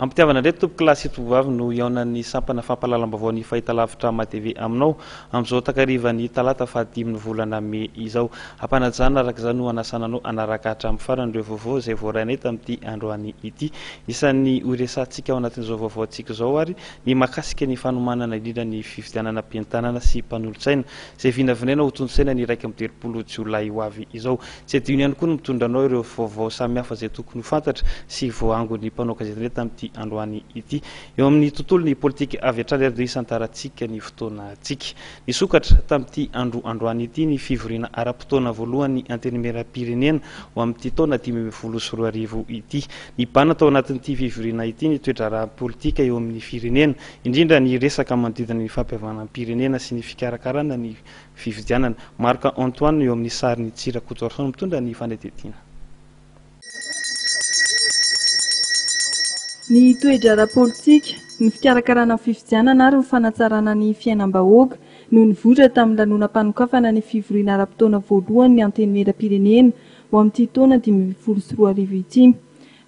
Ampitiavana indray tompokolahy sy tovovavy no hihaonan'ny sampana fampahalalam-baovao ny fahitalavitra Matv aminao amin'izao takarivan'ny talata fahadimin'ny volana mey izao. Ampanajana araka izany no hanasana anao hanaraka hatramin'ny farany ireo vaovao izay voarainay tamin'ity androany ity. Isan'ny horesahantsika ao anatin'izao vaovaontsika izao ary ny mahakasika ny fanomanana indrindra ny fifidianana ben'ny tanàna sy mpanolotsaina izay vinavinaina hotontosaina ny 31 jolay ho avy izao. Tsy adino ihany koa ny mitondra anao ireo vaovao samihafa izay tokony ho fantatra sy voaangon'ny mpanao gazety tamin'ity androany ity. Eo amin'ny tontolon'ny politika avy hatrany ary dia hisantarantsika ny fotoanantsika. Nisokatra tamin'ity andro androany ity ny fivoriana ara-potoana voalohan'ny Antenimierampirenena ho amin'ity taona 2015 ity. Nibahana tao anatin'ity fivoriana ity ny toe-draharaha politika eo amin'ny firenena, indrindra ny resaka manodidina ny fampihavanam-pirenena sy ny fikarakarana ny fifidianana. Marc Antoine eo amin'ny sarin'i Tsirakotoarison mitondra ny fanadihadiana. Ny toe-draharaha politika, ny fikarakarana ny fifidianana ary ny fanatsarana ny fiainam-bahoaka no nivoitra tamin'ny lanonam-panokafana ny fivoriana ara-potoana voalohany ny Antenimierampirenena ho amin'ity taona 2015 ity.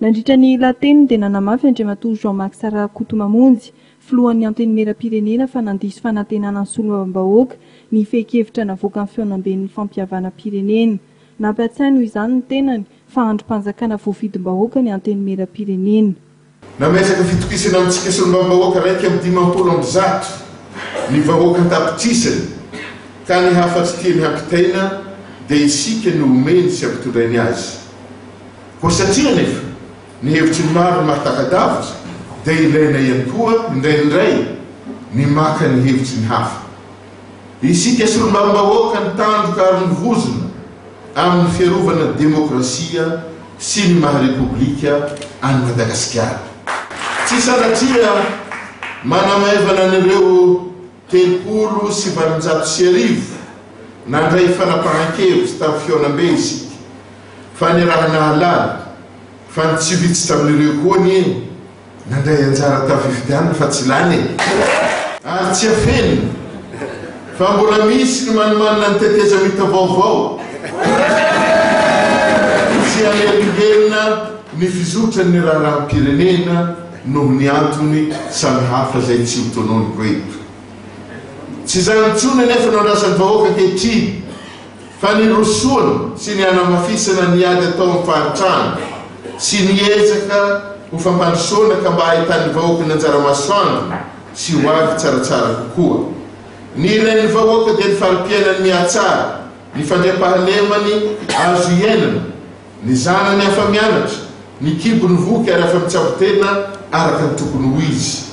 Nandritra ny lahateniny dia nanamafy Andriamatoa Jean Max Rakotomamonjy, filohan'ny Antenimierampirenena fa nandiso fanantenana ny solombavambahoaka ny fehin-kevitra navoakan'ny fihaonamben'ny fampihavanam-pirenena. Nampiantsahy noho izany ny tenany fa andrim-panjakana voafidim-bahoaka ny Antenimierampirenena. Nametraka fitokisana amintsika solombavambahoaka 151 ny vahoaka an-tapitrisany ka ny hafatry tiany hampitaina dia isika no omeny sy ampitondrainy azy. Koa satria anefa ny hevitry ny maro no mahataka-davitra dia ilaina ihany koa indraindray ny maka ny hevitry ny hafa. Isika solombavambahoaka ny tandroka ary ny vozona amin'ny fiarovana ny demokrasia sy ny maha Repoblika an'i Madagasikara. Tsy sanatria manamaivana an'ireo 1830 nandray fanapahan-kevitra tamin'ny fihaonambe isika fa niaraha-nahalala fa ny tsy vitsy tamin'ireo koa anie nandray anjara tamin'ny fifidianana fa tsy lany e! Ary tsy afenina fa mbola misy ny manimanina ny tetezamita vaovao tsy hanelingelina ny fizotran'ny raharaham-pirenena noho ny antony samihafa izay tsy ho tononiko eto. Tsy izany intsony anefa no andrasan'ny vahoaka ankehitriny fa ny hirosoana sy ny hanamafisana ny ady atao amin'ny fahantrana sy ny ezaka ho fampandrosoana ka mba hahitan'ny vahoaka ny anjara masoandro sy ho avy tsaratsara kokoa. Ny ilain'ny vahoaka dia ny fari-piainany mihatsara, ny fandriampahalemany azo iainana, ny zanany afa-mianatra, ny kibony voky ary afa-mitsabo tena araka ny tokony ho izy.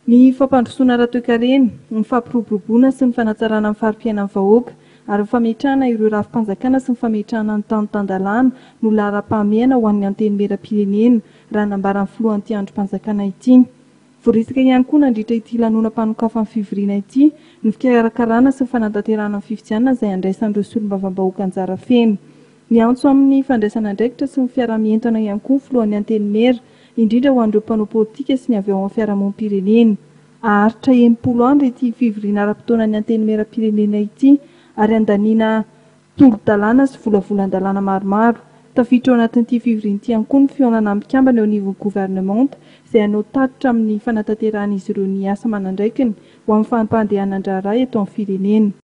Ny fampandrosoana ara-toekarena, ny fampiroboroboana sy ny fanatsarana ny fari-piainan'ny vahoaka ary ny fametrahana ireo rafi-panjakana sy ny fametrahana ny tany tan-dalàna no laharam-pahamehana ho an'ny Antenimierampirenena, raha nambaran'ny filohan'ity andrim-panjakana ity. Voaresaka ihany koa nandritra ity lanonam-panokafan'ny fivoriana ity ny fikarakarana sy ny fanatanterahana ny fifidianana izay handraisan'ireo solombavambahoaka anjara feno. Miantso amin'ny fandraisana andraikitra sy ny fiaraha-mientana ihany koa ny filohan'ny Antenimiera, indrindra ho an'ireo mpanao politika sy ny avy ao amin'ny fiarahamonim-pirenena. Haharitra 60 andro ity fivoriana ara-potoanan'ny Antenimieram-pirenena ity ary handaniana tolo-dalàna sy volavolan-dalàna maromaro. Tafiditra ao anatin'ity fivoriana ity ihany koa ny fihaonana amin'ny mpikambana eo anivon'ny governemanta izay hanao tatitra amin'ny fanatanterahan'izy ireo ny asa aman'andraikiny ho amin'ny fampandehanan-draharaha eto amin'ny firenena.